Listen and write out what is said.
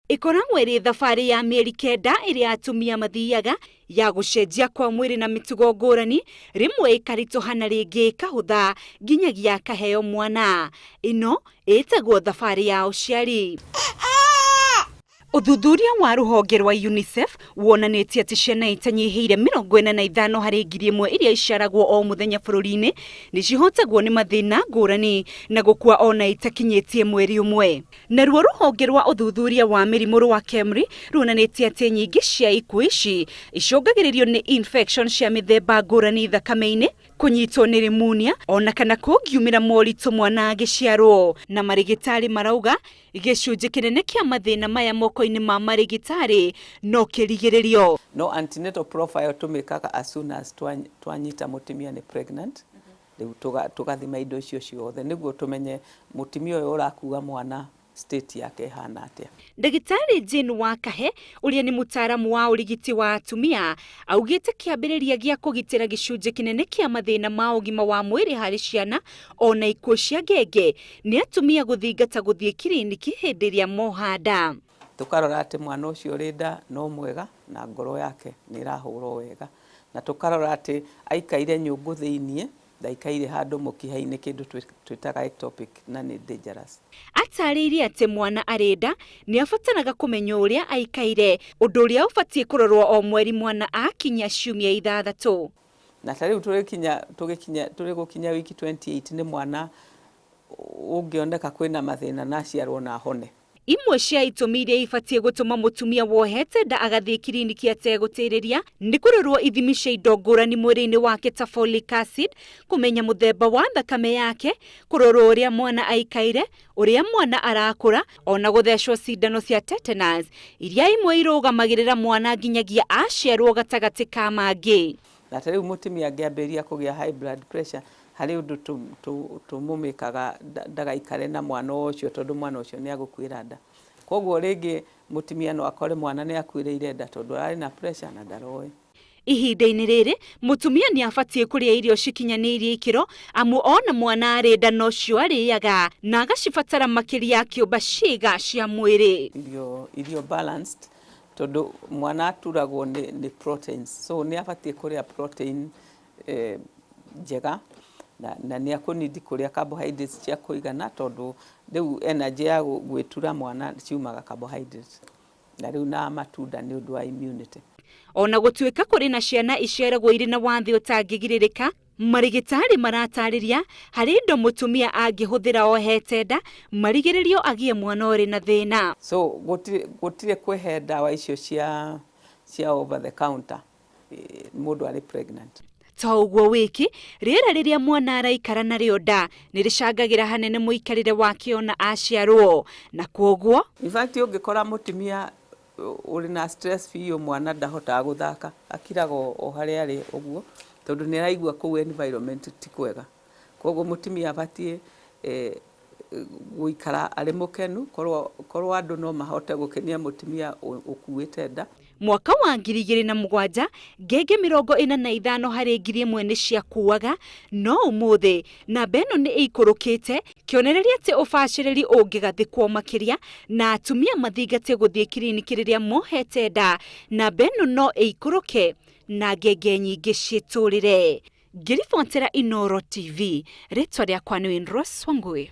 Ĩkoragwo ĩrĩ thabarĩ ya mĩeri 9 ĩrĩa atumia mathiaga ya gũcenjia kwa mwĩrĩ na mĩtugo ngũrani, rĩmwe ĩkaritũha na rĩngĩ ĩkahũtha nginyagia akaheo mwana. Ĩno ĩtagwo thabarĩ ya ũciari. Ũthuthuria wa rũhonge rwa UNICEF wonanĩtie atĩ ciana itanyihĩire 45 harĩ 1,000 iria iciaragwo o mũthenya bũrũri-inĩ nĩ cihotagwo nĩ mathĩna ngũrani na gũkua ona itakinyĩtie mweri ũmwe. Naruo rũhonge rwa ũthuthuria wa mĩrimũ rwa KEMRI ruonanĩtie atĩ nyingĩ cia ikuũ ici icũngagĩrĩrio nĩ infection cia mĩthemba ngũrani thakame-inĩ, kũnyitwo nĩ pneumonia ona kana kũngiumĩra moritũ mwana agĩciarwo. Na marĩgĩtarĩ marauga gĩcunjĩ kĩnene kĩa mathĩna maya moko-inĩ ma marĩgĩtarĩ no kĩrigĩrĩrio. No antenatal profile tũmĩkaga as soon as twanyita mũtumia nĩ pregnant. Rĩu tũgathima indo icio ciothe nĩguo tũmenye mũtumia ũyũ ũrakua mwana state yake ĩhana atĩa. Ndagĩtarĩ Jane Wakahe ũrĩa nĩ mũtaaramu wa ũrigiti wa atumia augĩte kĩambĩrĩria gĩa kũgitĩra gĩcunjĩ kĩnene kĩa mathĩna ma ũgima wa mwĩrĩ harĩ ciana ona ikuũ cia ngenge nĩ atumia gũthingata gũthiĩ kiriniki hĩndĩ ĩrĩa moha nda. Tũkarora atĩ mwana ũcio ũrĩ nda no mwega na ngoro yake nĩ ĩrahũra wega, na tũkarora atĩ aikaire nyũngũ thĩiniĩ, ndaikaire handũ mũkiha-inĩ kĩndũ twĩtaga ectopic na nĩ dangerous. Atarĩirie atĩ mwana arĩ nda nĩ abataraga kũmenya ũrĩa aikaire, ũndũ ũrĩa ũbatiĩ kũrorwo o mweri mwana akinyia ciumia 6. Na ta rĩu tũrĩ gũkinya wiki 28 nĩ mwana ũngĩoneka kwĩna mathĩna na aciarwo na ahone. Imwe cia itũmi iria ibatiĩ gũtũma mũtumia wohete nda agathiĩ kiriniki ategũtĩrĩria nĩ kũrorwo ithimi cia indo ngũrani mwĩrĩ-inĩ wake ta folic acid, kũmenya mũthemba wa thakame yake, kũrorwo ũrĩa mwana aikaire, ũrĩa mwana arakũra, ona gũthecwo cindano cia tetanus iria imwe irũgamagĩrĩra mwana nginyagia aciarwo gatagatĩ ka mangĩ. Na ta rĩu mũtumia angĩambĩrĩria kũgĩa high blood pressure, harĩ ũndũ tũmũmĩkaga ndagaikare na mwana ũcio tondũ mwana ũcio nĩ agũkuĩra nda. Koguo rĩngĩ mũtumia no akore mwana nĩ akuĩrĩire nda tondũ ararĩ na pressure na ndaroĩ. Ihinda-inĩ rĩrĩ mũtumia nĩ abatiĩ kũrĩa irio cikinyanĩirie ikĩro amu ona mwana arĩ nda nocio arĩaga na agacibatara makĩria akĩũmba ciĩga cia mwĩrĩ. Irio balanced tondũ mwana aturagwo nĩ proteins, so nĩ abatiĩ kũrĩa protein njega na nĩ akũnidi kũrĩa carbohydrates cia kũigana tondũ rĩu energy ya gwĩtura mwana ciumaga carbohydrates na rĩu na matunda nĩ ũndũ wa immunity. Ona gũtuĩka kũrĩ na ciana iciaragwo irĩ na wathe ũtangĩgirĩrĩka, marĩgĩtarĩ maratarĩria harĩ indo mũtumia angĩhũthĩra ohete nda marigĩrĩrio agĩe mwana ũrĩ na thĩna. So gũtirĩ kwĩhe ndawa icio cia over the counter mũndũ arĩ pregnant. To ũguo wiki, rĩera rĩrĩa mwana araikara narĩo nda nĩ rĩcangagĩra hanene mũikarĩre wake ona aciarwo, na kwoguo in fact ũngĩkora mũtumia ũrĩ na stress biũ mwana ndahotaga gũthaka, akiraga o harĩa arĩ ũguo tondũ nĩ araigua kũu environment ti kwega. Koguo mũtumia abatiĩ gũikara arĩ mũkenu, korwo andũ no mahote gũkenia mũtumia ũkuĩte nda. Mwaka wa 2007 ngenge 45 harĩ 1,000 nĩ ciakuaga, no ũmũthĩ namba ĩno nĩ ĩikũrũkĩte, kĩonereria atĩ ũbacĩrĩri ũngĩgathĩkwo makĩria na atumia mathingate gũthiĩ kiriniki rĩrĩa mohete nda, namba ĩno no ĩikũrũke na ngenge nyingĩ ciĩtũrĩre. Ngĩribotera Inooro TV, rĩtwa rĩakwa nĩ Winrose Wangui.